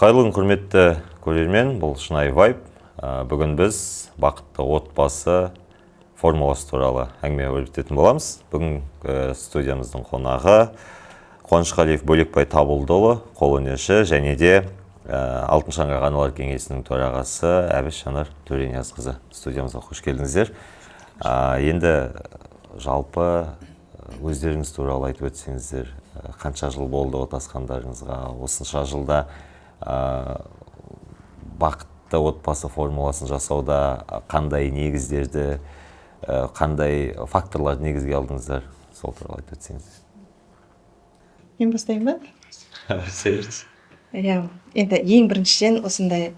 Қайырлы күн, құрметті көрермен! Бұл «Шынайы вайб». Бүгін біз бақытты отбасы формуласы туралы әңгіме өрбітетін боламыз. Бүгін студиямыздың қонағы Қуанышқалиев Бөлекбай Табылдыұлы, қолөнерші, және де «Алтын шаңырақ» аналар кеңесінің төрағасы Әбіш Жанар Төрениязқызы. Студиямызға қош келдіңіздер! Енді жалпы өздеріңіз туралы айтып өтсеңіздер, қанша жыл болды отасқандарыңызға? Осынша жылда бақытты отбасы формуласын жасауда қандай негіздерді, қандай факторларды негізге алдыңыздар? Сол туралы айтып өтсеңіздер. Мен бастайын ба? Беріңіз. Иә, енді ең біріншіден, осындай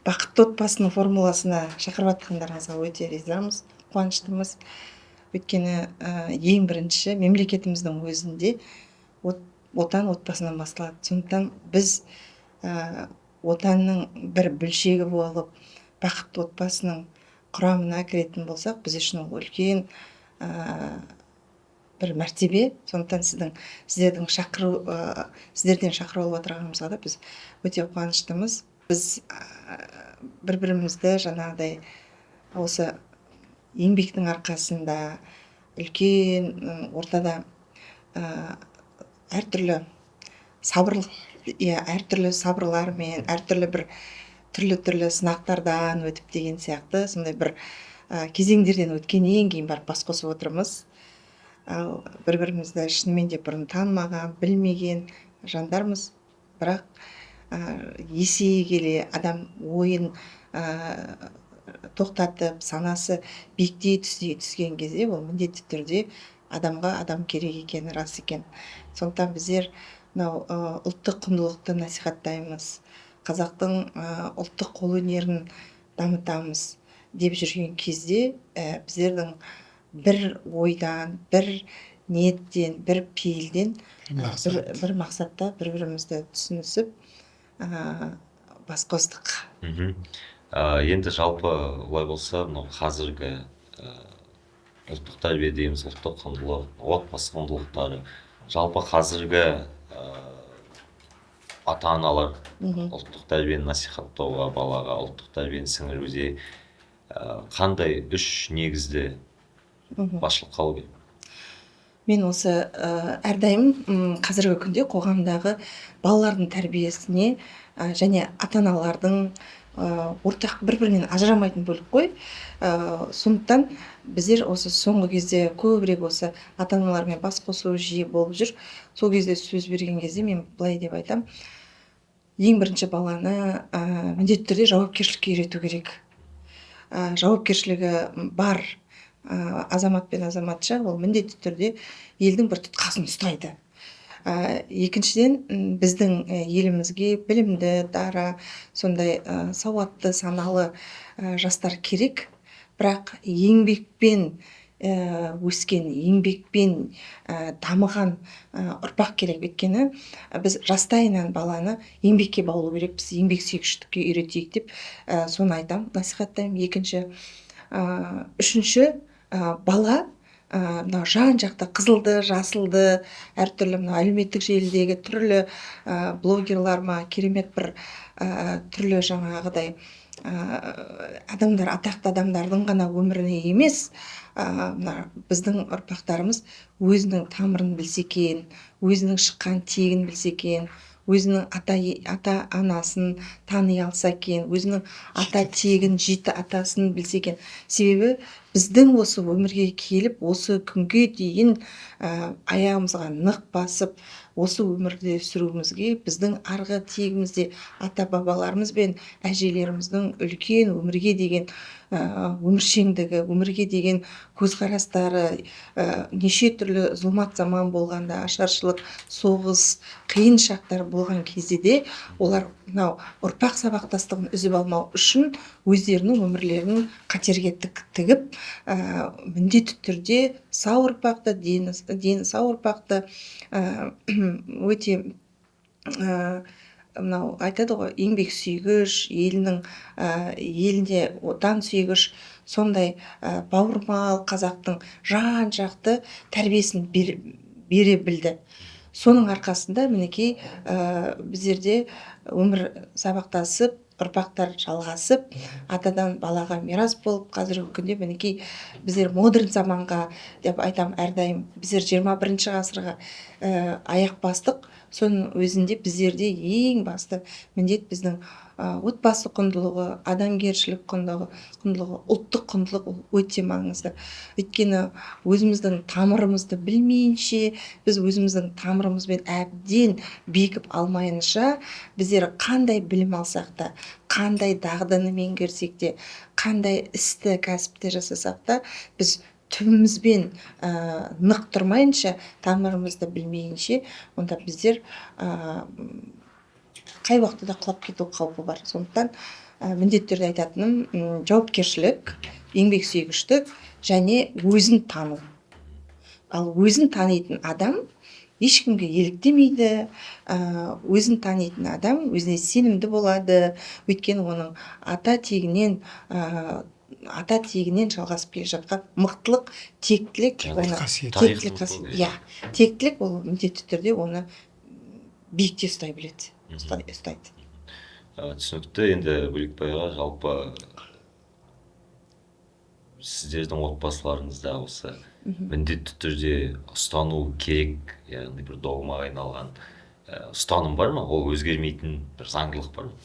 бақытты отбасының формуласына шақырып жатқандарыңызға өте ризамыз, қуаныштымыз. Өйткені ең бірінші мемлекетіміздің өзінде отан отбасынан басталады. Сондықтан біз отанның бір бөлшегі болып, бақытты отбасының құрамына кіретін болсақ, біз үшін ол үлкен бір мәртебе. Сондықтан сіздердің шақыру сіздерден шақыру алып отырғанымызға да біз өте қуаныштымыз. Біз бір бірімізді жаңағыдай осы еңбектің арқасында, үлкен ортада әртүрлі сабырлық, иә, әртүрлі сабырлармен, әртүрлі бір түрлі түрлі сынақтардан өтіп деген сияқты, сондай бір кезеңдерден өткеннен кейін барып бас қосып отырмыз. Ал бір бірімізді шынымен де бұрын танымаған, білмеген жандармыз. Бірақ есейе келе адам ойын тоқтатып, санасы биіктей түскен кезде, ол міндетті түрде адамға адам керек екені рас екен. Сондықтан біздер мынау ұлттық құндылықты насихаттаймыз, қазақтың ұлттық қолөнерін дамытамыз деп жүрген кезде, біздердің бір ойдан, бір ниеттен, бір пейілден, бір мақсатта бір бірімізді түсінісіп, бас қостық. Енді жалпы олай болса, мынау қазіргі ұлттық тәрбие дейміз, ұлттық құндылық, отбасы құндылықтары, жалпы қазіргі ата аналар ұлттық тәрбиені насихаттауға, балаға ұлттық тәрбиені сіңіруде қандай үш негізді басшылыққа алу керек? Мен осы әрдайым қазіргі күнде қоғамдағы балалардың тәрбиесіне және ата аналардың ортақ, бір бірінен ажырамайтын бөлік қой. Сондықтан біздер осы соңғы кезде көбірек осы ата аналармен бас қосу жиі болып жүр. Сол кезде сөз берген кезде мен былай деп айтам: ең бірінші баланы міндетті түрде жауапкершілікке үйрету керек. Жауапкершілігі бар азамат пен азаматша ол міндетті түрде елдің бір тұтқасын ұстайды. Екіншіден, біздің елімізге білімді, дара, сондай сауатты, саналы жастар керек. Бірақ еңбекпен өскен, еңбекпен дамыған ұрпақ керек. Өйткені біз жастайынан баланы еңбекке баулу керекпіз, еңбек сүйгіштікке үйретейік деп соны айтамын, насихаттаймын. Екінші, үшінші, бала мынау жан жақты қызылды жасылды әртүрлі мынау әлеуметтік желідегі түрлі блогерлар ма, керемет бір түрлі жаңағыдай адамдар, атақты адамдардың ғана өміріне емес, мына біздің ұрпақтарымыз өзінің тамырын білсе екен, өзінің шыққан тегін білсе екен, өзінің ата анасын тани алса екен, өзінің ата тегін, жеті атасын білсе екен. Себебі біздің осы өмірге келіп, осы күнге дейін аяғымызға нық басып, осы өмірде сүруімізге біздің арғы тегімізде ата бабаларымыз бен әжелеріміздің үлкен өмірге деген өміршеңдігі, өмірге деген көзқарастары, неше түрлі зұлмат заман болғанда, ашаршылық, соғыс, қиын шақтар болған кезде де олар мынау ұрпақ сабақтастығын үзіп алмау үшін өздерінің өмірлерін қатерге тігіп, міндетті түрде сау ұрпақты, дені сау ұрпақты, өте мынау айтады ғой, еңбек сүйгіш, елінің еліне отан сүйгіш, сондай бауырмал қазақтың жан жақты тәрбиесін бере білді. Соның арқасында мінекей біздерде өмір сабақтасып, ұрпақтар жалғасып, атадан балаға мирас болып, қазіргі күнде мінекей біздер модерн заманға деп айтам әрдайым, біздер 21 ғасырға аяқ бастық. Соның өзінде біздерде ең басты міндет біздің отбасы құндылығы, адамгершілік құндылығы, ұлттық құндылық, ол өте маңызды. Өйткені өзіміздің тамырымызды білмейінше, біз өзіміздің тамырымызбен әбден бекіп алмайынша, біздер қандай білім алсақ та, қандай дағдыны меңгерсек те, қандай істі, кәсіпті жасасақ та, біз түбімізбен нық тұрмайынша, тамырымызды білмейінше, онда біздер қай уақытта да құлап кету қаупі бар. Сондықтан міндетті түрде айтатыным, жауапкершілік, еңбексүйгіштік және өзін тану. Ал өзін танитын адам ешкімге еліктемейді, өзін танитын адам өзіне сенімді болады, өйткені оның ата тегінен жалғасып келе жатқан мықтылық, тектілік, оны қасиет. Тектілік Тарихи қасиет. мықтылық. Иә, тектілік ол міндетті түрде оны биікте ұстай біледі, ұстайды. Түсінікті. Енді Бөлекбайға, жалпы сіздердің отбасыларыңызда осы міндетті түрде ұстану керек, яғни бір догмаға айналған ұстаным бар ма? Ол өзгермейтін бір заңдылық бар ма?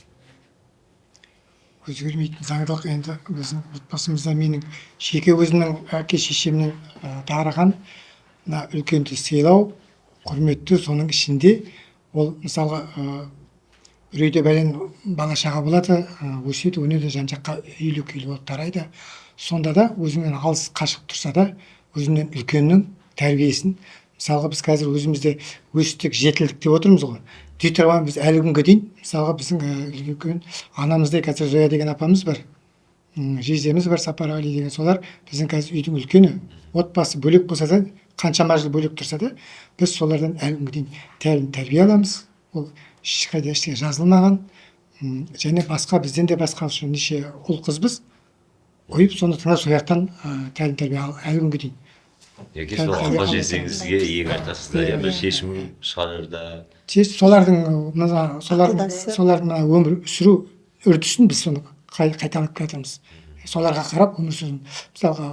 Өзгермейтін заңдылық енді біздің отбасымызда менің жеке өзімнің әке шешемнен дарыған мына үлкенді сыйлау, құрметтеу, соның ішінде ол мысалға бір үйде бәлен бала шаға болады, өседі, өнеді, жан жаққа үйлі күйлі болып тарайды. Сонда да өзіңнен алыс қашық тұрса да, өзіңнен үлкеннің тәрбиесін, мысалға, біз қазір өзімізде өстік, жетілдік деп отырмыз ғой, дей тұрғанмен біз әлі күнге дейін, мысалға, біздің үлкен анамыздай қазір Зоя деген апамыз бар, жездеміз бар Сапарғали деген, солар біздің қазір үйдің үлкені. Отбасы бөлек болса да, қаншама жыл бөлек тұрса да, біз солардан әлі күнге дейін тәлім тәрбие аламыз. Ол ешқайда ештеңе жазылмаған. Және басқа бізден де басқа неше ұл қызбыз, ұйып соны тыңдап, сол жақтан тәлім тәрбие әлі күнге дейін. Яки сол Тәрбие апа алып жездеңізге иек артасыздар, иә, бір Иә. шешім шығарарда. Солардың мына солардың Ақылдасып. Солардың мына өмір сүру үрдісін біз соны қайталап келе жатырмыз. Соларға қарап өмір сүру, мысалға,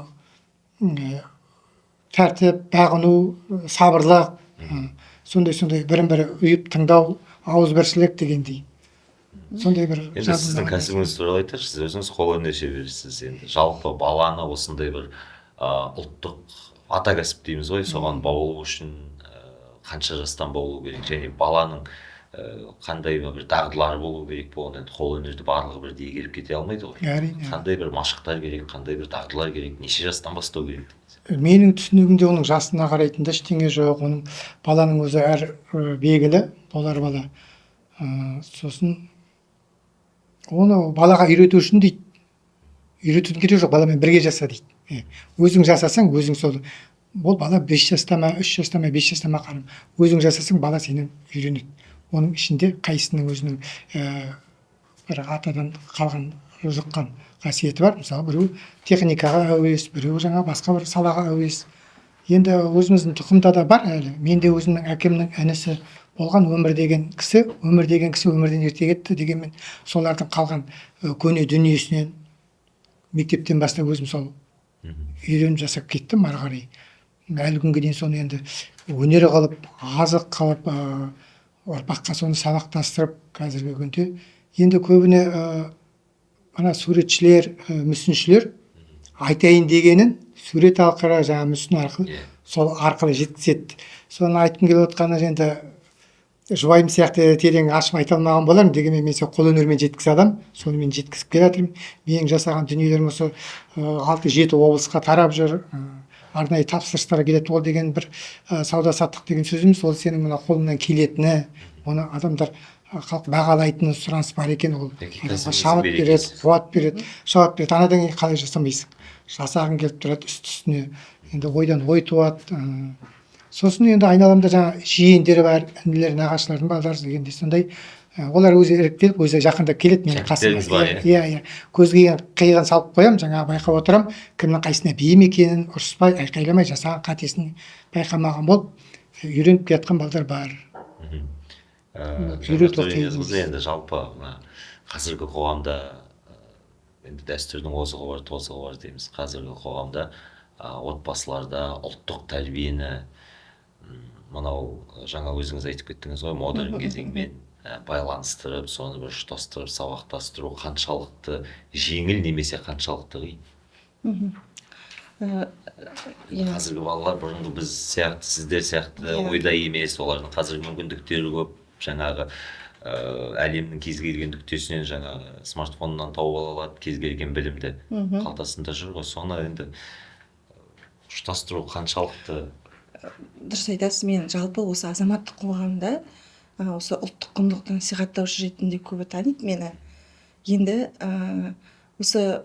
тәртіп, бағыну, сабырлық, сондай бірін бірі ұйып тыңдау, ауызбіршілік дегендей, сондай бір Енді сіздің жазылмаған. кәсібіңіз туралы айтайықшы. Сіз өзіңіз қолөнер шеберісіз. Енді жалпы баланы осындай бір ұлттық ата кәсіп дейміз ғой, соған баулу үшін қанша жастан баулу керек және баланың қандай бір дағдылары болу керек болғанда? Енді қолөнерді барлығы бірдей игеріп кете алмайды ғой. Әрине. Қандай бір машықтар керек, қандай бір дағдылар керек, неше жастан бастау керек? Менің түсінігімде, оның жасына қарайтын да ештеңе жоқ. Оның баланың өзі әр белгілі болар бала. Сосын оны балаға үйрету үшін дейді, үйретудің керегі жоқ, баламен бірге жаса дейді. Өзің жасасаң, өзің сол ол бала 5 жаста ма, 3 жаста ма, 5 жаста ма, қарам, өзің жасасаң, бала сенен үйренеді. Оның ішінде қайсысының өзінің бір атадан қалған, жұққан қасиеті бар. Мысалы, біреу техникаға әуес, біреу жаңа басқа бір салаға әуес. Енді өзіміздің тұқымда да бар әлі. Мен де өзімнің әкемнің інісі болған Өмір деген кісі, Өмір деген кісі өмірден ерте кетті. Дегенмен солардың қалған көне дүниесінен мектептен бастап өзім сол үйреніп жасап кеттім. Ары қарай әлі күнге дейін соны енді өнер қылып, азық қылып, ұрпаққа соны сабақтастырып, қазіргі күнде енді көбіне ана суретшілер, мүсіншілер айтайын дегенін сурет арқылы, жаңағы мүсін арқылы, сол арқылы жеткізеді. Соны айтқым келіп отқаны, енді жұбайым сияқты терең ашып айта алмаған болармын, дегенмен мен сол қолөнермен жеткізе аламын, сонымен жеткізіп келе жатырмын. Менің жасаған дүниелерім осы алты жеті облысқа тарап жүр, арнайы тапсырыстар келеді. Ол деген бір сауда саттық деген сөз емес, ол сенің мына қолыңнан келетіні, оны адамдар, халық бағалайтыны, сұраныс бар екен, ол Яки адамға кәсібіңіздің шабыт береді, берекесі. Қуат береді, шабыт береді. Анадан кейін қалай жасамайсың, жасағың келіп тұрады үсті үстіне, енді ойдан ой туады. Сосын енді айналамда жаңа жиендер бар, інілер, нағашылардың балалары дегендей, сондай олар өзі іріктеліп, өзі жақындап келеді менің қасыма. Шәкірттеріңіз бар, иә? Иә, көзге қиығын салып қоямын, жаңағы байқап отырамын кімнің қайсысына бейім екенін, ұрыспай, айқайламай, жасаған қатесін байқамаған болып. Үйреніп келатқан балдар бар. Үйрету қиын Қызы емес. Енді жалпы мына қазіргі қоғамда енді дәстүрдің озығы бар, тозығы бар дейміз. Қазіргі қоғамда отбасыларда ұлттық тәрбиені мынау жаңа өзіңіз айтып кеттіңіз ғой, модерн кезеңмен байланыстырып, соны бір ұштастырып, сабақтастыру қаншалықты жеңіл немесе қаншалықты қиын? Иә. Қазіргі балалар бұрынғы біз сияқты, сіздер сияқты ойда емес, олардың қазіргі мүмкіндіктері көп, жаңағы әлемнің кез келген нүктесінен, жаңағы смартфоннан тауып ала алады кез келген білімді, қалтасында жүр ғой. Соны енді ұштастыру қаншалықты? Дұрыс айтасыз. Мен жалпы осы азаматтық қоғамда осы ұлттық құндылықты насихаттаушы ретінде көбі таниды мені. Енді осы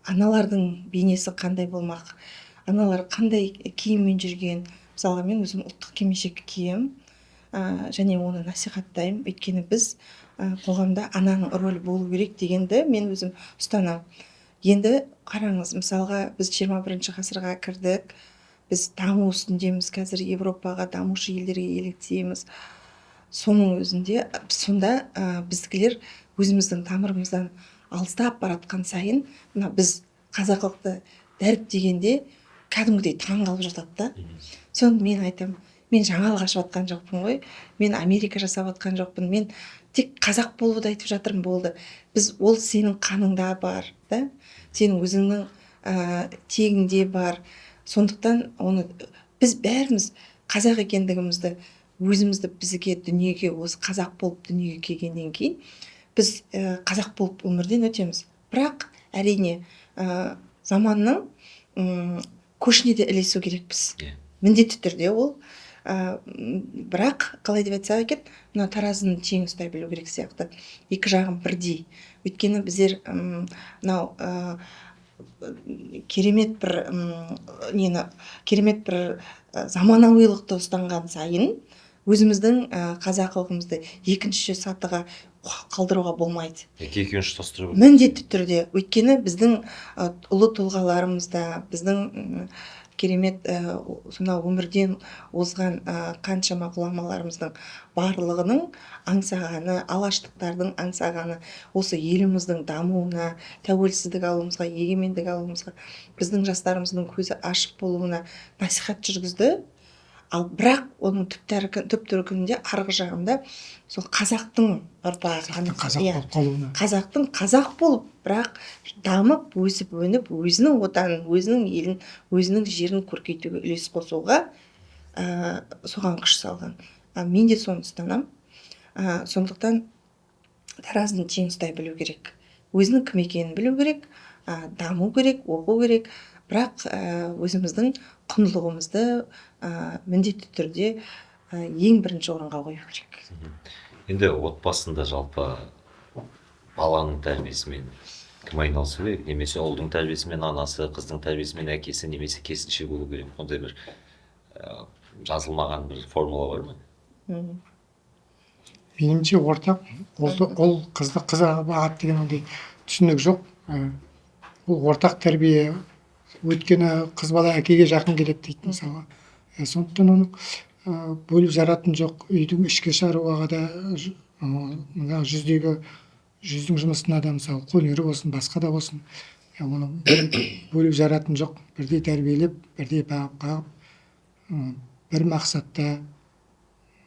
аналардың бейнесі қандай болмақ, аналар қандай киіммен жүрген? Мысалға, мен өзім ұлттық кимешек киемін және оны насихаттаймын, өйткені біз қоғамда ананың рөлі болу керек дегенді мен өзім ұстанамын. Енді қараңыз, мысалға, біз 21 ғасырға кірдік, біз даму үстіндеміз, қазір Европаға, дамушы елдерге еліктейміз. Соның өзінде сонда біздікілер өзіміздің тамырымыздан алыстап бара жатқан сайын, мына біз қазақылықты дәріптегенде кәдімгідей таңғалып жатады да. Соны мен айтамын: мен жаңалық ашып жатқан жоқпын ғой, мен Америка жасап жатқан жоқпын, мен тек қазақ болуды айтып жатырмын, болды. Біз ол сенің қаныңда бар да, сенің өзіңнің тегіңде бар. Сондықтан оны біз бәріміз қазақ екендігімізді, өзімізді, бізге дүниеге осы қазақ болып дүниеге келгеннен кейін біз қазақ болып өмірден өтеміз. Бірақ, әрине, заманның көшіне де ілесу керекпіз міндетті түрде ол. Бірақ қалай деп айтсақ екен, мына таразының тең ұстай білу керек сияқты, екі жағын бірдей. Өйткені біздер мынау керемет бір нені, керемет бір заманауилықты ұстанған сайын өзіміздің қазақылығымызды екінші сатыға қалдыруға болмайды. Екеуін ұштастыру керек. Міндетті түрде, өйткені біздің ұлы тұлғаларымыз да, біздің керемет сонау өмірден озған қаншама ғұламаларымыздың барлығының аңсағаны, алаштықтардың аңсағаны осы еліміздің дамуына, тәуелсіздік алуымызға, егемендік алуымызға, біздің жастарымыздың көзі ашық болуына насихат жүргізді. Ал бірақ оның түп төркінінде, арғы жағында сол қазақтың ұрпағы Қазақтың қазақ болып қалуына. Қазақтың қазақ болып, бірақ дамып, өсіп өніп, өзінің отанын, өзінің елін, өзінің жерін көркейтуге үлес қосуға соған күш салған. Мен де соны ұстанамын. Сондықтан таразыны тең ұстай білу керек, өзінің кім екенін білу керек, даму керек, оқу керек, бірақ өзіміздің құндылығымызды міндетті түрде ең бірінші орынға қою керек. Енді отбасында жалпы баланың тәрбиесімен кім айналысу керек? Немесе ұлдың тәрбиесімен анасы, қыздың тәрбиесімен әкесі немесе керісінше болу керек? Ондай бір жазылмаған бір формула бар ма? Меніңше, ортақ ұлды ұл, қызды қыз бағады деген ондай түсінік жоқ. Ол ортақ тәрбие, өйткені қыз бала әкеге жақын келеді дейді, мысалға. Сондықтан оны бөліп жаратын жоқ. Үйдің ішкі шаруаға да, мына жүздегі жүздің жұмысына да, мысалы, қолөнері болсын, басқа да болсын, оны бөліп жаратын жоқ. Бірдей тәрбиелеп, бірдей бағып қағып, бір мақсатта,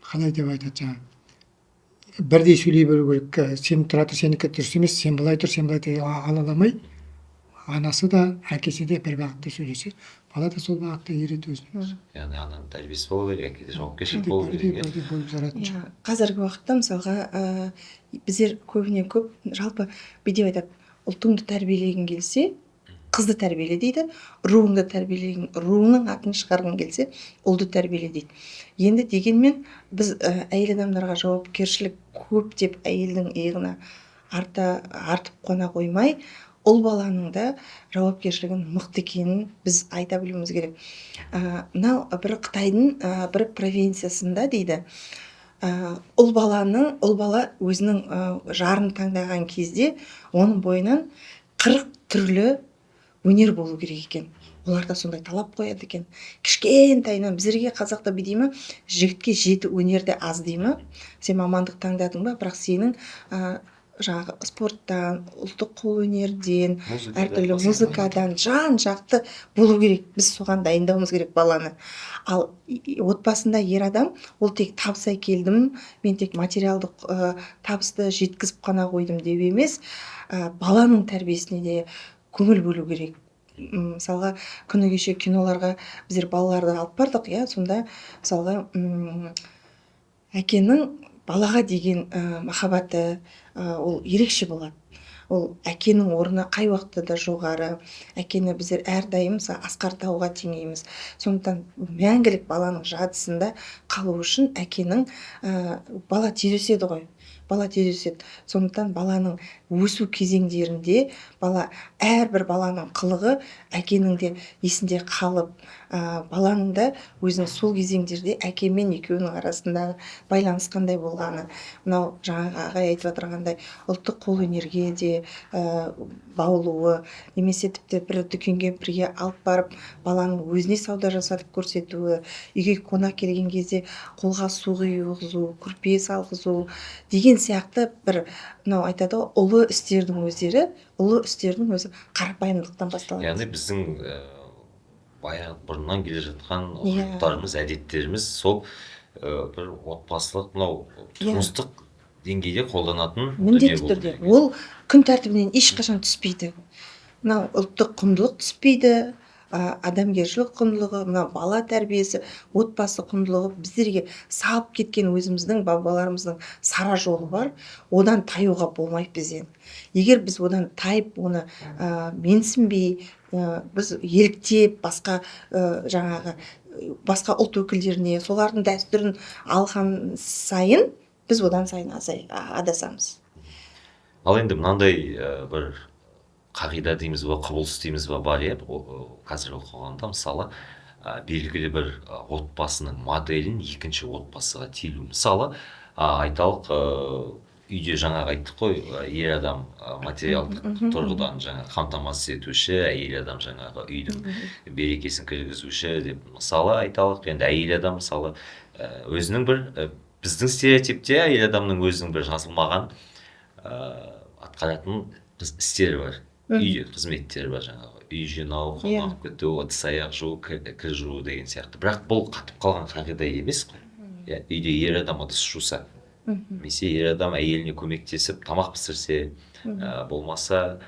қалай деп айтады, жаңағы бірдей сөйлей білу керек. Сен тұра тұр, сенікі дұрыс емес, сен былай тұр, сен былай тұр ала алмай, анасы да, әкесі де бір бағытта сөйлесе, бала да сол бағытта ереді өзіне. Яғни ананың тәрбиесі болу керек, әкеде жауапкершілік болу Бірдей керек, иә. Бірдей бөліп жаратын жоқ. Иә, қазіргі уақытта, мысалға, біздер көбіне көп жалпы бүйтіп айтады: ұлтыңды тәрбиелегің келсе, қызды тәрбиеле дейді, руыңды тәрбиелегің, руыңның атын шығарғың келсе, ұлды тәрбиеле дейді. Енді дегенмен біз әйел адамдарға жауапкершілік көп деп әйелдің иығына артып қона қоймай, ұл баланың да жауапкершілігін мықты екенін біз айта білуіміз керек. Мынау бір Қытайдың бір провинциясында дейді, ұл бала өзінің жарын таңдаған кезде оның бойынан 40 түрлі өнер болу керек екен. Олар да сондай талап қояды екен. Кішкентайынан біздерге қазақта бүй дей ма, жігітке жеті өнер де аз дей ма. Сен мамандық таңдадың ба, бірақ сенің жаңағы спорттан, ұлттық қолөнерден, әртүрлі музыкадан жан жақты болу керек. Біз соған дайындауымыз керек баланы. Ал отбасында ер адам ол тек табыс әкелдім, мен тек материалдық табысты жеткізіп қана қойдым деп емес, баланың тәрбиесіне де көңіл бөлу керек. Мысалға, күні кеше киноларға біздер балаларды алып бардық, иә. Сонда мысалға әкенің балаға деген махаббаты ол ерекше болады. Ол әкенің орны қай уақытта да жоғары. Әкені біздер әрдайым мысалы асқар тауға теңейміз. Сондықтан мәңгілік баланың жадысында қалу үшін әкенің бала тез өседі ғой, бала тез өседі. Сондықтан баланың өсу кезеңдерінде бала, әрбір баланың қылығы әкенің де есінде қалып, баланың да өзінің сол кезеңдерде әкемен екеуінің арасындағы байланыс қандай болғаны, мынау жаңағы ағай айтып отырғандай ұлттық қолөнерге де баулуы, немесе тіпті бір дүкенге бірге алып барып баланың өзіне сауда жасатып көрсетуі, үйге қонақ келген кезде қолға су құйғызу, көрпе салғызу деген сияқты бір мынау айтады ғой, ұлы істердің өздері, ұлы істердің өзі қарапайымдылықтан басталады. Яғни біздің баяғы бұрыннан келе жатқан ғұрыптарымыз, әдеттеріміз сол бір отбасылық, мынау тұрмыстық деңгейде қолданатын дүние Міндетті болу түрде керек. Ол күн тәртібінен ешқашан түспейді. Мынау ұлттық құндылық түспейді, адамгершілік құндылығы, мынау бала тәрбиесі, отбасы құндылығы біздерге салып кеткен өзіміздің бабаларымыздың сара жолы бар. Одан таюға болмайды бізден. Егер біз одан тайып, оны менсінбей, біз еліктеп басқа жаңағы басқа ұлт өкілдеріне, солардың дәстүрін алған сайын біз одан сайын адасамыз. Ал енді мынандай бір қағида дейміз ба, құбылыс дейміз ба, бар, иә, қазіргі қоғамда мысалы белгілі бір отбасының моделін екінші отбасыға телу. Мысалы, айталық, үйде жаңағы айттық қой, ер адам материалдық тұрғыдан жаңа қамтамасыз етуші, әйел адам жаңағы үйдің берекесін кіргізуші деп. Мысалы, айталық, енді әйел адам мысалы өзінің бір біздің стереотипте әйел адамның өзінің бір жазылмаған атқаратын істері бар, үй қызметтері бар, жаңағы үй жинау, қонақ күту, ыдыс аяқ жуу, кір жуу деген сияқты. Бірақ бұл қатып қалған қағида емес қой, иә. Үйде ер адам ыдыс жуса немесе ер адам әйеліне көмектесіп тамақ пісірсе, болмаса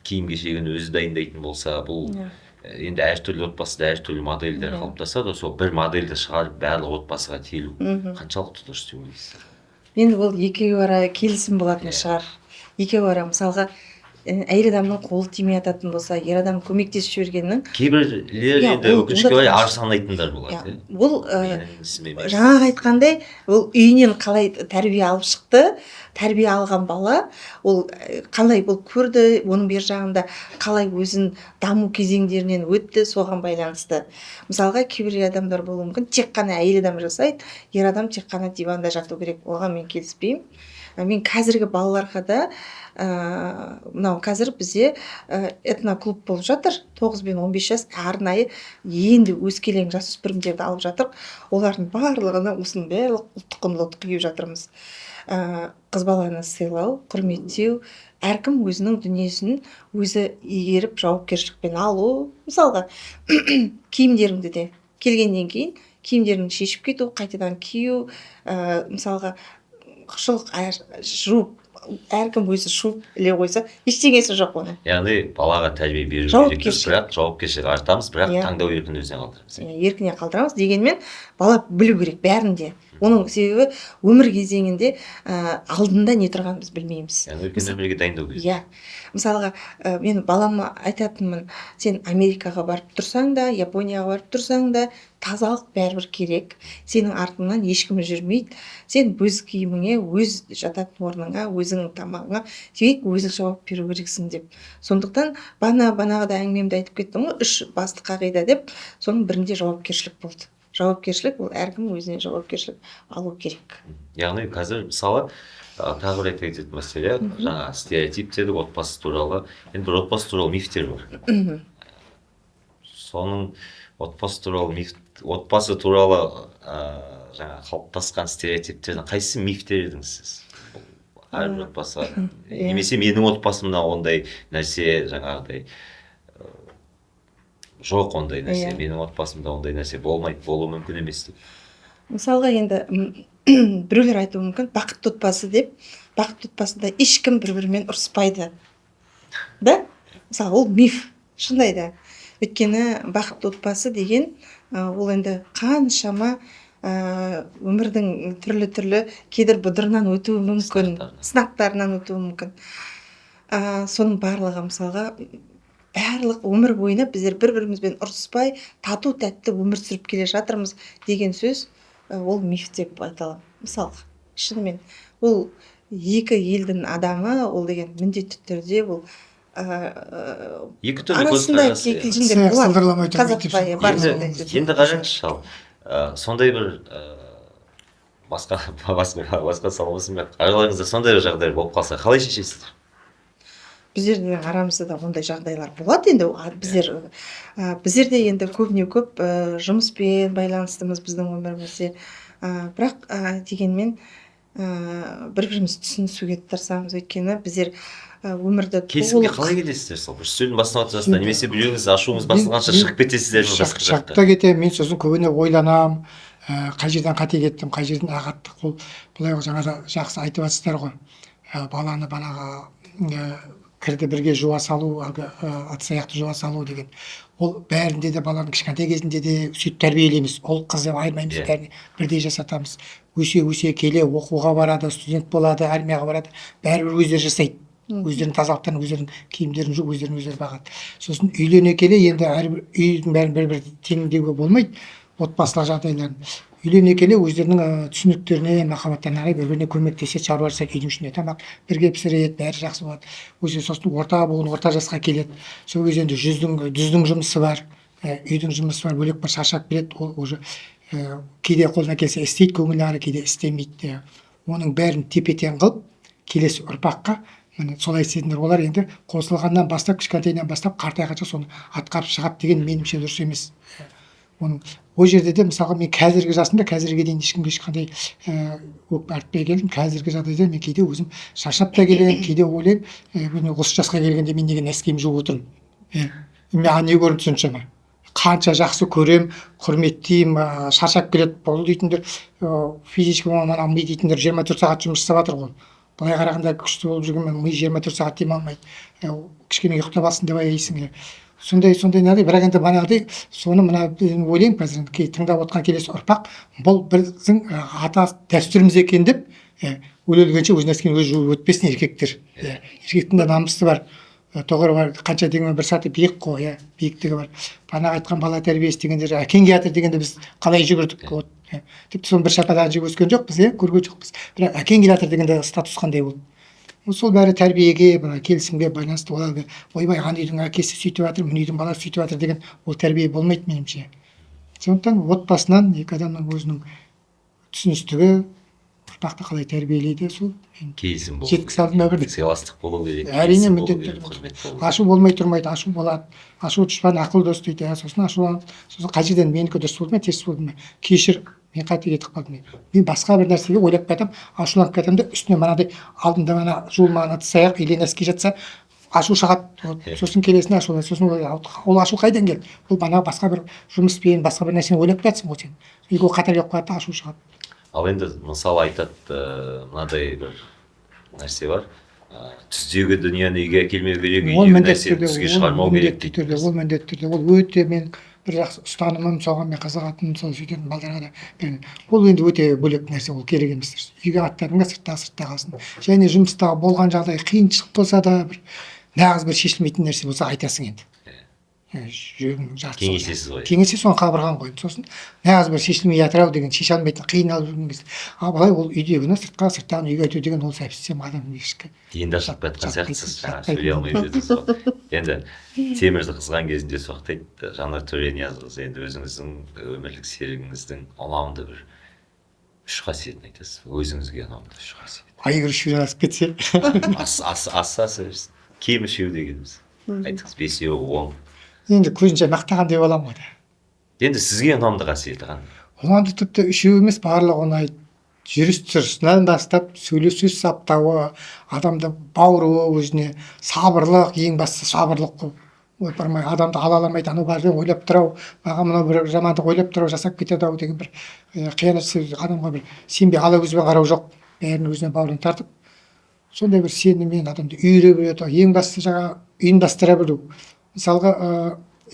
киім кешегін өзі дайындайтын болса, бұл енді әртүрлі отбасыда әртүрлі модельдер қалыптасады. Сол бір модельді шығарып барлық отбасыға телу қаншалықты дұрыс деп ойлайсыз? Енді ол екеуі ара келісім болатын шығар. Екеуі ара, мысалға, әйел адамның қолы тимей жататын болса, ер адам көмектесіп жібергеннің Кейбіреулер енді өкінішке онда орай дұрыс. ар санайтындар болады, иә. Бұл Менің ісім емес. жаңағы айтқандай, ол үйінен қалай тәрбие алып шықты, тәрбие алған бала ол қалай бұл көрді, оның бер жағында қалай өзін даму кезеңдерінен өтті, соған байланысты. Мысалға, кейбір адамдар болуы мүмкін, тек қана әйел адам жасайды, ер адам тек қана диванда жату керек. Оған мен келіспеймін. Мен қазіргі балаларға да, мынау қазір бізде этноклуб болып жатыр, 9 бен 15 жас арнайы енді өскелең жасөспірімдерді алып жатыр. Олардың барлығына осының барлық ұлттық құндылықты құйып жатырмыз. Қыз баланы сыйлау, құрметтеу, әркім өзінің дүниесін өзі игеріп жауапкершілікпен алу. Мысалға, киімдеріңді де келгеннен кейін киімдеріңді шешіп кету, қайтадан кию, мысалға шұлық жуып, әркім өзі жуып іле қойса, ештеңесі жоқ оның. Яғни балаға тәрбие беру керекпіз, Жауапкершілік. бірақ жауапкершілік артамыз, бірақ таңдау еркін өзіне қалдырамыз. Иә, еркіне қалдырамыз дегенмен бала білу керек бәрін де. Оның себебі өмір кезеңінде алдында не тұрғанын біз білмейміз. Яғни үлкен өмірге дайындау керек. Иә. Мысалға, мен балама айтатынмын, сен Америкаға барып тұрсаң да, Японияға барып тұрсаң да, тазалық бәрібір керек. Сенің артыңнан ешкім жүрмейді. Сен өз киіміңе, өз жататын орныңа, өзіңнің тамағыңа тек өзің жауап беру керексің деп. Сондықтан банағыда әңгімемде айтып кеттім ғой, үш басты қағида деп, соның бірінде жауапкершілік болды. Жауапкершілік ол әркім өзіне жауапкершілік алу керек. Яғни қазір мысалы, тағы бір айта кететін мәселе, жаңа стереотип дедік отбасы туралы. Енді бір отбасы туралы мифтер бар. Соның отбасы туралы миф, отбасы туралы жаңа қалыптасқан стереотиптердің қайсысы миф дер едіңіз сіз? Әрбір отбасы немесе менің отбасымда ондай нәрсе жаңағыдай жоқ, ондай нәрсе менің отбасымда ондай нәрсе болмайды, болуы мүмкін емес деп. Мысалға, енді біреулер айтуы мүмкін, бақытты отбасы деп, бақытты отбасында ешкім бір бірімен ұрыспайды да. Мысалы, ол миф шынында да, өйткені бақытты отбасы деген ол енді қаншама өмірдің түрлі түрлі кедір бұдырынан өтуі мүмкін, сынақтарынан. Сынақтарынан өтуі мүмкін. Соның барлығы, мысалға, барлық өмір бойына біздер бір бірімізбен ұрыспай, тату тәтті өмір сүріп келе жатырмыз деген сөз, ол миф деп айта аламын. Мысалға, шынымен ол екі елдің адамы, ол деген міндетті түрде ол екі түрлі арасында көзқарас, иә. кикілжіңдер Саяқ болады. сылдырламай тұрмайды деп Қазақта, иә, бар енді, сондай сөз. Енді қараңызшы, ал сондай бір басқа салмасын, бірақ араларыңызда сондай бір жағдай болып қалса, қалай шешесіздер? Біздердің арамызда да ондай жағдайлар болады енді. Біздер де енді көбіне көп жұмыспен байланыстымыз біздің өмірімізде, бірақ дегенмен бір бірімізді түсінісуге тырысамыз, өйткені біздер өмірді Келісімге толық қалай келесіздер? Сол бір үстелдің басына отырасыздар немесе біреуіңіз ашуыңыз басылғанша шығып кетесіздер ме басқа Шығып жаққа? та кетемін мен. Сосын көбіне ойланамын, қай жерден қате кеттім, қай жерден ағаттық. Ол былай ғой, жаңа да жақсы айтып жатсыздар ғой, баланы балаға кірді бірге жуа салу, әлгі ыдыс аяқты жуа салу деген, ол бәрінде де, баланың кішкентай кезінде де сөйтіп тәрбиелейміз, ұл қыз деп айырмаймыз, бәріне бірдей жасатамыз. Өсе өсе келе оқуға барады, студент болады, армияға барады, бәрібір өздері жасайды, өздерінің тазалықтарын, өздерінің киімдерін жуып, өздерін өздері бағады. Сосын үйлене келе енді әрбір үйдің бәрін бір бір тең деуге болмайды, отбасылық жағдайларын. Үйлене келе өздерінің түсініктеріне, махаббаттарына қарай бір біріне көмектеседі, шаруа жасайды, үйдің ішінде тамақ бірге пісіреді, бәрі жақсы болады. Өзі сосын орта буын, орта жасқа келеді. Сол кезде енді жүздің жұмысы бар, үйдің жұмысы бар, бөлек бір шаршап келеді. Ол уже кейде қолынан келсе істейді көңіліне қарай, кейде істемейді. Оның бәрін тепе тең қылып, келесі ұрпаққа міне солай істедіңдер, олар енді қосылғаннан бастап, кішкентайынан бастап қартайғанша соны атқарып шығады деген меніңше дұрыс емес. Оның ол жерде де, мысалға, мен қазіргі жасымда, қазірге дейін ешкімге ешқандай өкпе артпай келдім. Қазіргі жағдайда мен кейде өзім шаршап та келемін, кейде ойлаймын, мен осы жасқа келгенде мен неге носки жуып отырмын, иә, маған не көрінді соншама? Қанша жақсы көрем, құрметтеймін, шаршап келеді бұл дейтіндер, физически мына ми дейтіндер 24 сағат жұмыс жасап жатыр ғой. Былай қарағанда күшті болып жүргенмен, ми 24 сағат демалмайды. Кішкене ұйықтап алсын деп аяйсың, иә. Сондай мынадай, бірақ енді манағыдай соны мына мен ойлаймын, қазір енді тыңдап отқан келесі ұрпақ бұл біздің ата дәстүріміз екен деп, өле өлгенше өз носки ін өзі жуып өтпесін еркектер. Иә, еркектің де намысы бар, тұғыры бар, қанша дегенмен бір саты биік қой, иә, биіктігі бар. Бағанағы айтқан бала тәрбиесі дегендер, әкең келатыр дегенде біз қалай жүгірдік, вот, иә. Тіпті соны бір шапалақ жеп өскен жоқпыз, иә, көрген жоқпыз, бірақ әкең келатыр дегенде статус қандай болды? Сол бәрі тәрбиеге, мына келісімге байланысты. Ол әлгі ойбай, ана үйдің әкесі сөйтіп жатыр, мына үйдің баласы сөйтіп жатыр деген ол тәрбие болмайды меніңше. Сондықтан отбасынан, екі адамның өзінің түсіністігі, ұрпақты қалай тәрбиелейді, сол Келісім болу жеткізе алдым ба бірден? Сыйластық болу керек, Әрине, келісім болу міндетті керек, түрде. құрмет болу керек. Ашу болмай тұрмайды, ашу болады. Ашу дұшпан, ақыл дос дейді, иә. Сосын ашуланып, сосын қай жерден менікі дұрыс болды ма, теріс болды ма, кешір, мен қате кетіп қалдым, мен басқа бір нәрсеге ойлап кетемін, ашуланып кетемін де, үстіне мынадай алдында мына жуылмаған ыдыс аяқ или носки жатса, ашу шығады. Вот. Сосын келесіне ашуланады. Сосын ол ашу қайдан келді? Ол ана басқа бір жұмыспен, басқа бір нәрсені ойлап кетсің ғой сен, екеуі қатар келіп қалады да, ашу шығады. Ал енді мысалы айтады, мынадай бір нәрсе бар, түздегі дүниені үйге әкелмеу керек, Ол үйдегі міндетті нәрсені түрде, түзге ол шығармау керек міндетті дейді. түрде, ол міндетті түрде, ол өте мен бір жақсы ұстанымым, соған мен қызығатыным, сол сөйтетін балдарға да беремін. Ол енді өте бөлек нәрсе, ол керек емес. Үйге аттадың ба, сыртта қалсын. Және жұмыста болған жағдай қиыншылық болса да, бір нағыз бір шешілмейтін нәрсе болса, айтасың енді. Жүрегіңнің жартысы. Кеңесесіз ғой. Кеңесе, соны қабырған ғой. Сосын нағыз бір шешілмей жатыр ау деген, шеше алмайтын, қиналып жүрген кезде. Ал былай ол үйдегіні сыртқа, сырттағыны үйге айту деген ол совсем адам ешкі Енді ашылып жатқан сияқтысыз, жаңа жатпайтын. сөйлей алмай жүрдіңіз ғой. Енді темірді қызған кезінде соқтайды. Жанар Төрениязқызы, енді өзіңіздің өмірлік серігіңіздің ұнамды бір үш қасиетін айтасыз ба? Өзіңізге ұнамды үш қасиет. Айгүл үшеуден асып кетсе. Ас ас аса берсін, кем үшеу дегеніміз. Айтыңыз, бесеу, 10. Енді көзінше мақтаған деп аламын ғой да. Енді сізге ұнамды қасиеті қандай? Ұнамды тіпті үшеу емес, барлығы ұнайды. Жүріс тұрысынан бастап сөйлесу саптауы, адамды бауыруы өзіне, сабырлық, ең бастысы сабырлық қой. Ойпырмай, адамды ала алмайды, анау бәрі ойлап тұр ау, маған мынау бір жамандық ойлап тұр ау, жасап кетеді ау деген бір қиянат адамға бір сенбей ала көзбен қарау жоқ, бәрін өзіне бауырына тартып, сондай бір сеніммен адамды үйіре біледі. Ең бастысы жаңағы ұйымдастыра білу. Мысалға,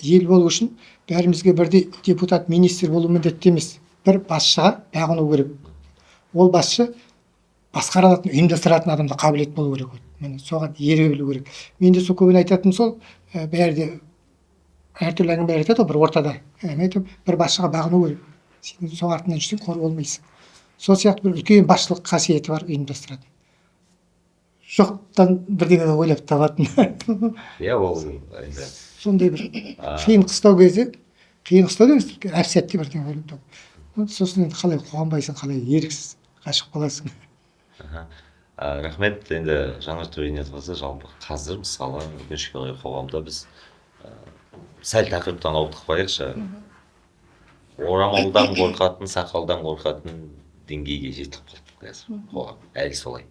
ел болу үшін бәрімізге бірдей депутат, министр болу міндетті емес. Бір басшыға бағыну керек. Ол басшы басқара алатын, ұйымдастыратын адамда қабілет болу керек. Міне, соған ере білу керек. Мен де сол көбіне айтатыным сол, бәрі де әртүрлі әңгімелер айтады ғой бір ортада. Мен айтамын, бір басшыға бағыну керек. Сен соның артынан жүрсең қор болмайсың. Сол сияқты бір үлкен басшылық қасиеті бар ұйымдастыратын. Жоқтан бірдеңе ойлап табатын. Иә, ол енді сондай бір қиын қыстау кезде, қиын қыстау емес, әп сәтте бірдеңе ойлап табу. Сосын енді қалай қуанбайсың, қалай еріксіз ғашық боласың. Рахмет. Енді Жанар Төрениязқызы, жалпы қазір мысалы өкінішке орай қоғамда біз сәл тақырыптан ауытқып. Орамалдан қорқатын, сақалдан қорқатын деңгейге жетіп қалдық қазір қоғам. Әлі солай.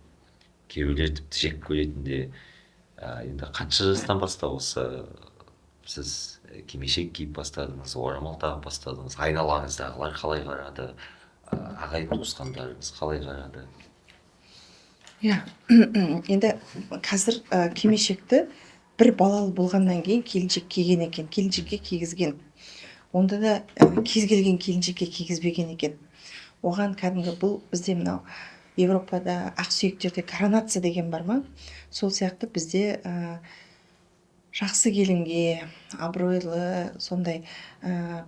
Кейбіреулер тіпті жек көретін де. Енді қанша жастан бастап осы сіз кимешек киіп бастадыңыз, орамал тағып бастадыңыз, айналаңыздағылар қалай қарады, ағайын туысқандарыңыз қалай қарады? Иә, енді қазір кимешекті бір балалы болғаннан кейін келіншек киген екен, келіншекке кигізген. Онда да кез келген келіншекке кигізбеген екен. Оған кәдімгі бұл бізде мынау Европада ақсүйектерде коронация деген бар ма, сол сияқты бізде жақсы келінге, абыройлы сондай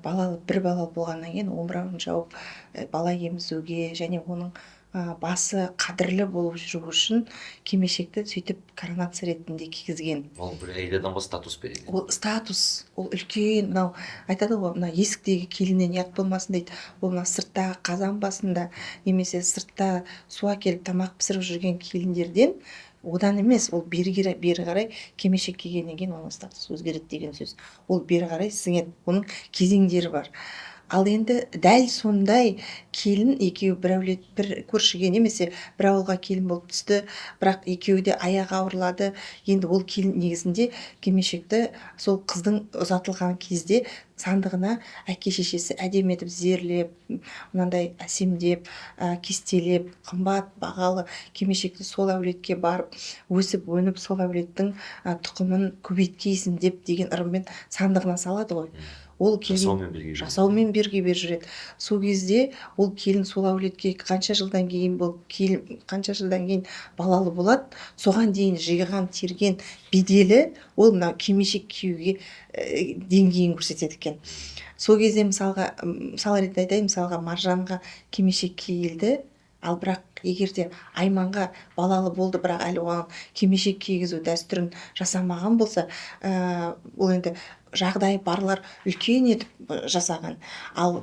балалы, бір балалы болғаннан кейін омырауын жауып, бала емізуге және оның басы қадірлі болып жүру үшін кимешекті сөйтіп коронация ретінде кигізген. Ол бір әйел адамға статус береді. Ол статус, ол үлкен мынау айтады ғой, мына есіктегі келіннен ұят болмасын дейді. Ол мына сырттағы қазан басында немесе сыртта су әкеліп тамақ пісіріп жүрген келіндерден одан емес, ол бері қарай кимешек кигеннен кейін оның статусы өзгереді деген сөз. Ол бері қарай сіңеді, оның кезеңдері бар. Ал енді дәл сондай келін екеуі бір әулет, бір көршіге немесе бір ауылға келін болып түсті, бірақ екеуі де аяғы ауырлады. Енді ол келін негізінде кимешекті сол қыздың ұзатылған кезде сандығына әке шешесі әдемі етіп зерлеп, мынандай әсемдеп, кестелеп, қымбат бағалы кимешекті сол әулетке барып өсіп өніп, сол әулеттің тұқымын көбейткейсің деп деген ырыммен сандығына салады ғой. Ол келін жасаумен бірге жасаумен бірге беріп жүреді. Сол кезде ол келін сол әулетке қанша жылдан кейін бұл келін қанша жылдан кейін балалы болады, соған дейін жиған терген беделі ол мына кимешек киюге деңгейін көрсетеді екен. Сол кезде мысалға, мысал ретінде айтайын, мысалға Маржанға кимешек киілді, ал бірақ егер де Айманға балалы болды, бірақ әлі оған кимешек кигізу дәстүрін жасамаған болса, ол енді жағдайы барлар үлкен етіп жасаған. Ал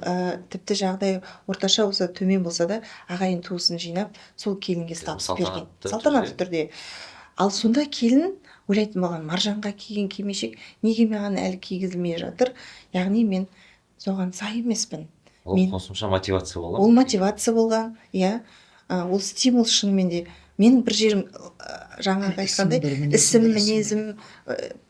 тіпті жағдайы орташа болса, төмен болса да ағайын туысын жинап, сол келінге статус берген. Салтанатты Салтанатты түрде. Ал сонда келін ойлайтын болған, Маржанға киген кимешек неге маған әлі кигізілмей жатыр? Яғни мен соған сай емеспін. Ол қосымша мотивация бола ма? Ол мотивация болған, иә. Ол стимул шынымен де. Менің бір жерім, жаңағы айтқандай, ісім, мінезім,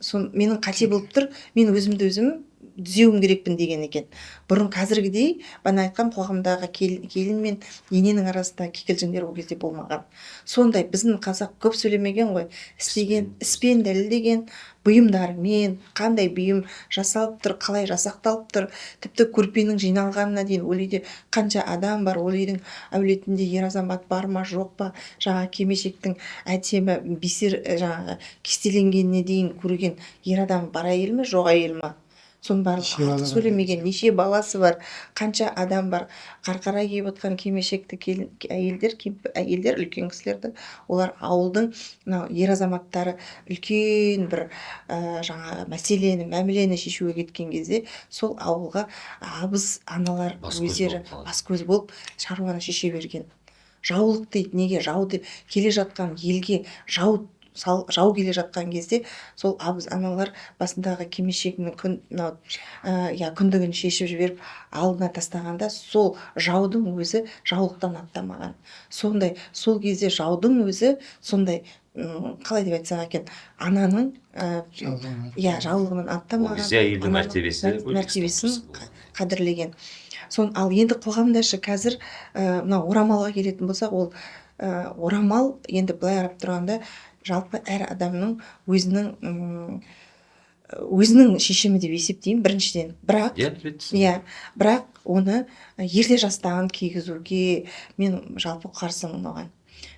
сон менің қате болып тұр, мен өзімді өзім түзеуім керекпін деген екен. Бұрын қазіргідей, бана айтқан қоғамдағы келін мен ененің арасында кикілжіңдер ол кезде болмаған. Сондай біздің қазақ көп сөйлемеген ғой, істеген іспен дәлелдеген, бұйымдармен, қандай бұйым жасалып тұр, қалай жасақталып тұр, тіпті көрпенің жиналғанына дейін ол үйде қанша адам бар, ол үйдің әулетінде ер азамат бар ма, жоқ па, жаңа кимешектің әдемі бисер жаңағы кестеленгеніне дейін көрген ер адам бар әйел ме, жоқ әйел ма? Соның барлығы артық сөйлемеген, неше баласы бар, қанша адам бар. Қарқара киіп отқан кимешекті келін, әйелдер, әйелдер, үлкен кісілерді, олар ауылдың мынау ер азаматтары үлкен бір жаңағы мәселені, мәмілені шешуге кеткен кезде сол ауылға абыз аналар өздері бас көз болып шаруаны шеше берген. Жаулық дейді, неге жау деп келе жатқан елге жау жау келе жатқан кезде сол абыз аналар басындағы кимешегінің күн мынау иә, күндігін шешіп жіберіп алдына тастағанда, сол жаудың өзі жаулықтан аттамаған. Сондай сол кезде жаудың өзі сондай, қалай деп айтсақ екен, ананың иә, жаулығынан аттамаған. Ол кезде әйелдің ананың мәртебесі бөлек мәртебесін статусы болды. қадірлеген. Ал енді қоғамда ше қазір, мынау орамалға келетін болсақ, ол орамал енді былай қарап тұрғанда жалпы әр адамның өзінің шешімі деп есептеймін біріншіден, бірақ Иә, әлбетте. Иә, бірақ оны ерте жастан кигізуге мен жалпы қарсымын оған,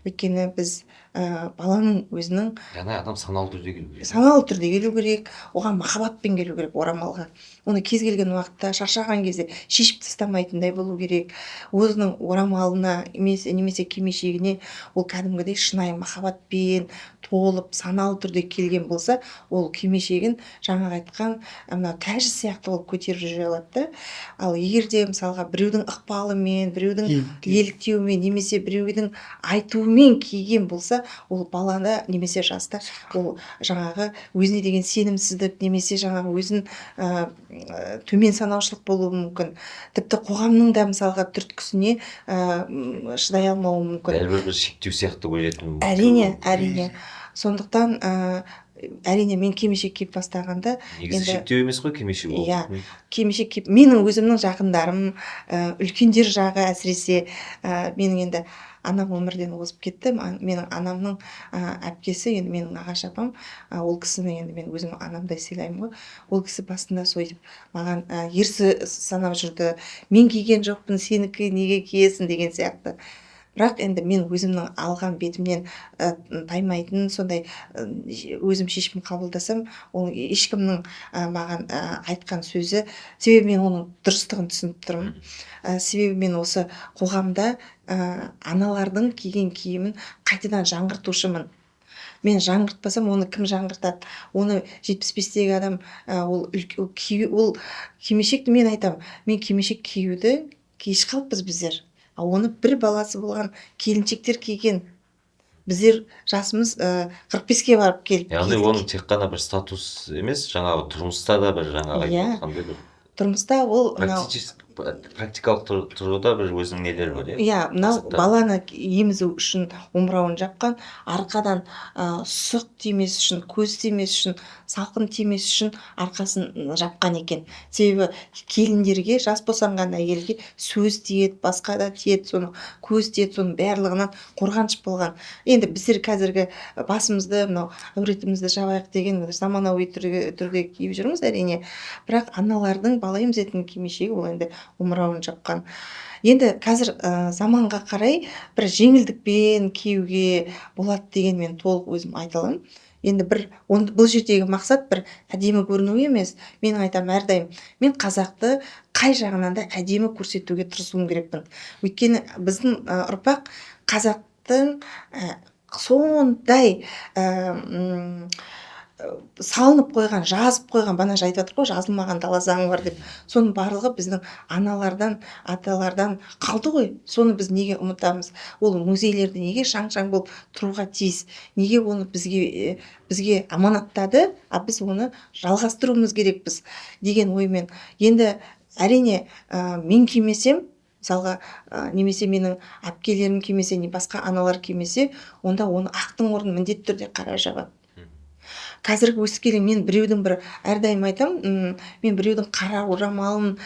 өйткені біз баланың өзінің Яғни адам саналы түрде келу керек. Саналы түрде келу керек, оған махаббатпен келу керек орамалға. Оны кез келген уақытта шаршаған кезде шешіп тастамайтындай болу керек. Өзінің орамалына немесе кимешегіне ол кәдімгідей шынайы махаббатпен толып, саналы түрде келген болса, ол кимешегін жаңағы айтқан мына тәжі сияқты қылып көтеріп жүре алады да. Ал егер де мысалға біреудің ықпалымен, біреудің еліктеуімен немесе біреудің айтуымен киген болса, ол балада немесе жаста ол жаңағы өзіне деген сенімсіздік немесе жаңағы өзін төмен санаушылық болуы мүмкін. Тіпті қоғамның да мысалға түрткісіне шыдай алмауы мүмкін. Бәрібір бір шектеу сияқты көретін. Әрине, әрине. Сондықтан әрине, мен кимешек киіп бастағанда Негізі енді шектеу емес қой кимешек ол. Иә, кимешек киіп, менің өзімнің жақындарым, үлкендер жағы әсіресе, менің енді анам өмірден озып кетті. Менің анамның әпкесі, енді менің нағашы апам, ол кісіні енді мен өзім анамдай сыйлаймын ғой. Ол кісі басында сөйтіп маған ерсі санап жүрді: мен киген жоқпын, сенікі неге киесің деген сияқты. Бірақ енді мен өзімнің алған бетімнен таймайтын сондай өзім шешім қабылдасам, ол ешкімнің маған айтқан сөзі, себебі мен оның дұрыстығын түсініп тұрмын. Себебі мен осы қоғамда аналардың киген киімін қайтадан жаңғыртушымын. Мен жаңғыртпасам, оны кім жаңғыртады? Оны 75-тегі адам, ол ол кимешекті, мен айтамын, мен кимешек киюді кеш қалыппыз біздер. Ал оны бір баласы болған келіншектер киген. Біздер жасымыз 45-ке барып келіп Яғни кидік. оның тек қана бір статус емес, жаңағы тұрмыста да бір жаңағы айтып Иә. отқандай бір Тұрмыста ол мынау практикалық тұрғыда бір өзінің нелері бар, иә? Иә, мынау Мақсаттары. баланы емізу үшін омырауын жапқан, арқадан сұқ тимес үшін, көз тимес үшін, салқын тимес үшін арқасын жапқан екен. Себебі келіндерге, жас босанған әйелге сөз тиеді, басқа да тиеді, соны көз тиеді, соның барлығынан қорғаныш болған. Енді біздер қазіргі басымызды, мынау әуретімізді жабайық деген заманауи түрде киіп жүрміз, әрине. Бірақ аналардың бала емізетін кимешегі ол енді омырауын жапқан. Енді қазір заманға қарай бір жеңілдікпен киюге болады деген мен толық өзім айта аламын. Енді бір бұл жердегі мақсат бір әдемі көріну емес. Мен айтамын әрдайым, мен қазақты қай жағынан да әдемі көрсетуге тырысуым керекпін. Өйткені біздің ұрпақ қазақтың сондай салынып қойған, жазып қойған, бана айтып жатыр ғой, жазылмаған дала заңы бар деп. Соның барлығы біздің аналардан, аталардан қалды ғой. Соны біз неге ұмытамыз? Ол музейлерде неге шаң-шаң болып тұруға тиіс? Неге оны бізге аманаттады, а біз оны жалғастыруымыз керекпіз деген оймен. Енді әрине, мен кимесем, мысалға, немесе менің әпкелерім кимесе, не басқа аналар кимесе, онда оны ақтың орнын міндетті түрде қара жабады. Қазіргі өскелең, мен біреудің бір әрдайым айтамын, мен біреудің қара орамалын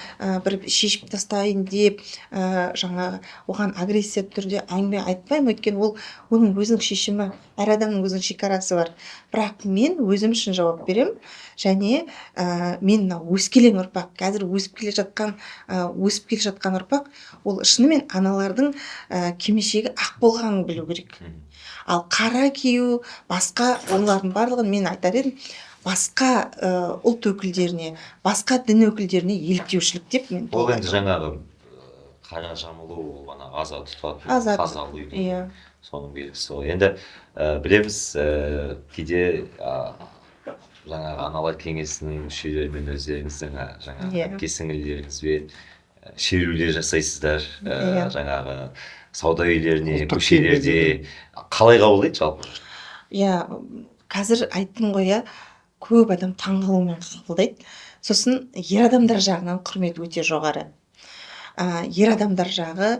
бір шешіп тастайын деп, жаңағы оған агрессия түрде әңгіме айтпаймын, өйткені ол оның өзінің шешімі, әр адамның өзінің шекарасы бар. Бірақ мен өзім үшін жауап беремін және мен мынау өскелең ұрпақ, қазір өсіп келе жатқан ұрпақ, ол шынымен аналардың кимешегі ақ болғанын білу керек. Ал қара кию, басқа олардың барлығын мен айтар едім, басқа ұлт өкілдеріне, басқа дін өкілдеріне еліктеушілік деп мен Ол толық енді айтамын. жаңағы қара жамылу, ол ана аза тұтатын, Аза қазалы үйдің иә. соның белгісі ғой. Енді білеміз, кейде жаңағы аналар кеңесінің мүшелерімен, өздеріңіздің жаңағы әпке сіңілілеріңізбен шерулер жасайсыздар, Иә. жаңағы сауда үйлеріне, Ұлттық көшелерде киімдерде. Қалай қабылдайды жалпы? Иә, қазір айттым ғой, иә, көп адам таңғалумен қабылдайды. Сосын ер адамдар жағынан құрмет өте жоғары. Ер адамдар жағы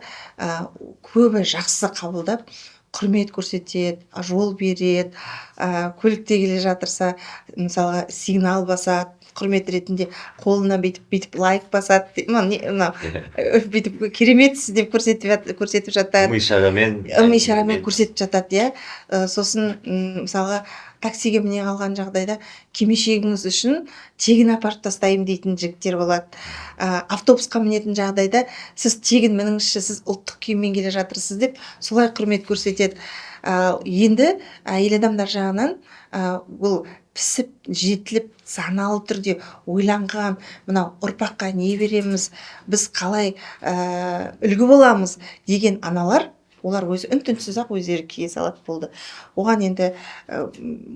көбі жақсы қабылдап, құрмет көрсетеді, жол береді. Көлікте келе жатырса, мысалға, сигнал басады, құрмет ретінде қолына бүйтіп бүйтіп лайк басады, мынау бүйтіп «кереметсіз» деп көрсетіп жатады. Ым ишарамен. Ым ишарамен көрсетіп жатады, иә. Сосын мысалға, таксиге міне қалған жағдайда «кимешегіңіз үшін тегін апарып тастаймын» дейтін жігіттер болады. Автобусқа мінетін жағдайда «сіз тегін мініңізші, сіз ұлттық киіммен келе жатырсыз» деп солай құрмет көрсетеді. Енді әйел адамдар жағынан бұл пісіп жетіліп, саналы түрде ойланған, мынау ұрпаққа не береміз, біз қалай үлгі боламыз деген аналар, олар өзі үн түнсіз ақ өздері кие салады, болды. Оған енді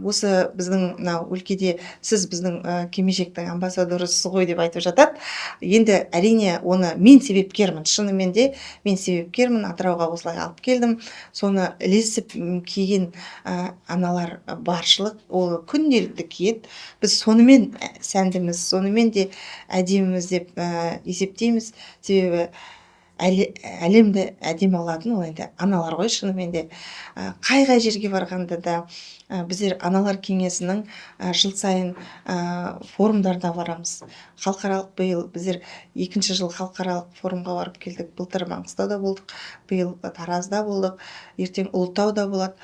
осы біздің мынау өлкеде «сіз біздің кимешектің амбассадорысыз ғой» деп айтып жатады. Енді, әрине, оны мен себепкермін, шынымен де мен себепкермін. Атырауға осылай алып келдім, соны ілесіп киген аналар баршылық. Ол күнделікті киеді. Біз сонымен сәндіміз, сонымен де әдеміміз деп есептейміз. Себебі әлемді әдемі қылатын ол енді аналар ғой, шынымен де. Қай қай жерге барғанда да, біздер аналар кеңесінің жыл сайын форумдарына барамыз, халықаралық. Биыл біздер екінші жыл халықаралық форумға барып келдік. Былтыр Маңғыстауда болдық, биыл Таразда болдық, ертең Ұлытауда болады.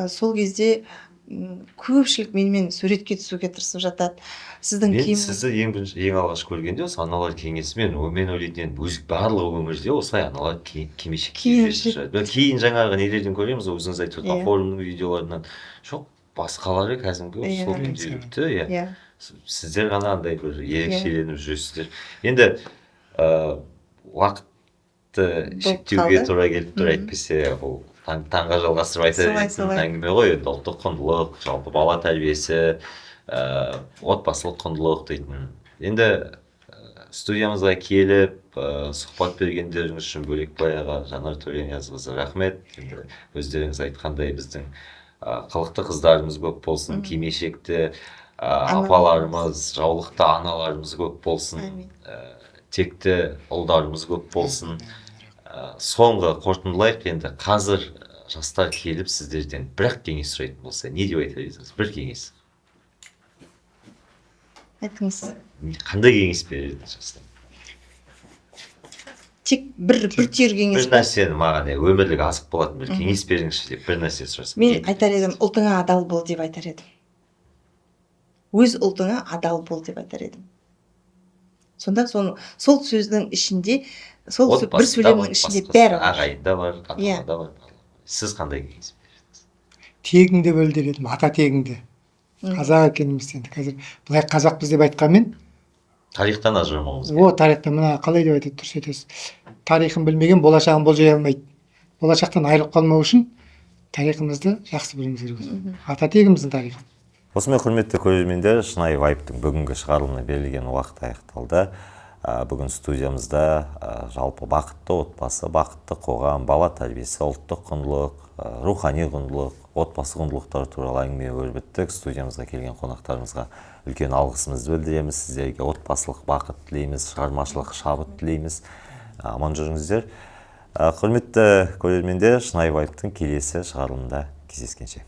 Сол кезде көпшілік менімен суретке түсуге тырысып жатады. Сіздің Мен киіміңіз сізді ең бірінші, ең алғаш көргенде осы аналар кеңесі, мен ойлайтын едім, өз барлығы өмірде осылай аналар кимешек киіп Кимешек. жүретін шығар. Кейін жаңағы нелерден көреміз, өзіңіз айтып отырған форумның видеоларынан. Жоқ, басқалары кәдімгі сол күнделікті, иә. Сіздер ғана андай бір ерекшеленіп жүресіздер. Енді уақытты Болып шектеуге қалды. тура келіп тұр, әйтпесе бұл таңға жалғастырып айта беретін әңгіме ғой енді. Ұлттық құндылық, жалпы бала тәрбиесі, отбасылық құндылық дейтін. Енді студиямызға келіп, сұхбат бергендеріңіз үшін Бөлекбай аға, Жанар Төрениязқызы, рахмет. Енді өздеріңіз айтқандай, біздің қылықты қыздарымыз көп болсын, кимешекті апаларымыз, жаулықты аналарымыз көп болсын, Әмин. Текті ұлдарымыз көп болсын. Соңғы қорытындылайық енді. Қазір жастар келіп сіздерден бір ақ кеңес сұрайтын болса, не деп айтар едіңіз? Бір кеңес. Айтыңыз. Қандай кеңес берер едіңіз жастарға? Тек бір түйір кеңес Бір па? нәрсені маған, иә, өмірлік азық болатын бір кеңес беріңізші деп бір нәрсе сұрасам, Мен не айтар едім: «Ұлтыңа адал бол» деп айтар едім. «Өз ұлтыңа адал бол» деп айтар едім. Сонда соны, сол сөздің ішінде, сол бір Отбасында сөйлемнің бар, ішінде басқасы, бәрі бар. ағайында бар, ата анада бар. Сіз қандай кеңес берер едіңіз? Тегіңді біл дер едім, ата тегіңді. Қазақ екеніміз. Енді қазір былай қазақпыз деп айтқанмен, Тарихтан ажырамауымыз о, тарихта мына қалай деп айтады, дұрыс айтасыз, тарихын білмеген болашағын болжай алмайды. Болашақтан айырылып қалмау үшін тарихымызды жақсы білуіміз керек, ата тегіміздің тарихын. Осымен, құрметті көрермендер, шынайы вайбтың бүгінгі шығарылымына берілген уақыт аяқталды. Бүгін студиямызда жалпы бақытты отбасы, бақытты қоғам, бала тәрбиесі, ұлттық құндылық, рухани құндылық, отбасы құндылықтары туралы әңгіме өрбіттік. Студиямызға келген қонақтарымызға үлкен алғысымызды білдіреміз. Сіздерге отбасылық бақыт тілейміз, шығармашылық шабыт тілейміз. Аман жүріңіздер. Құрметті көрермендер, шынайы вайбтың келесі шығарылымында кездескенше.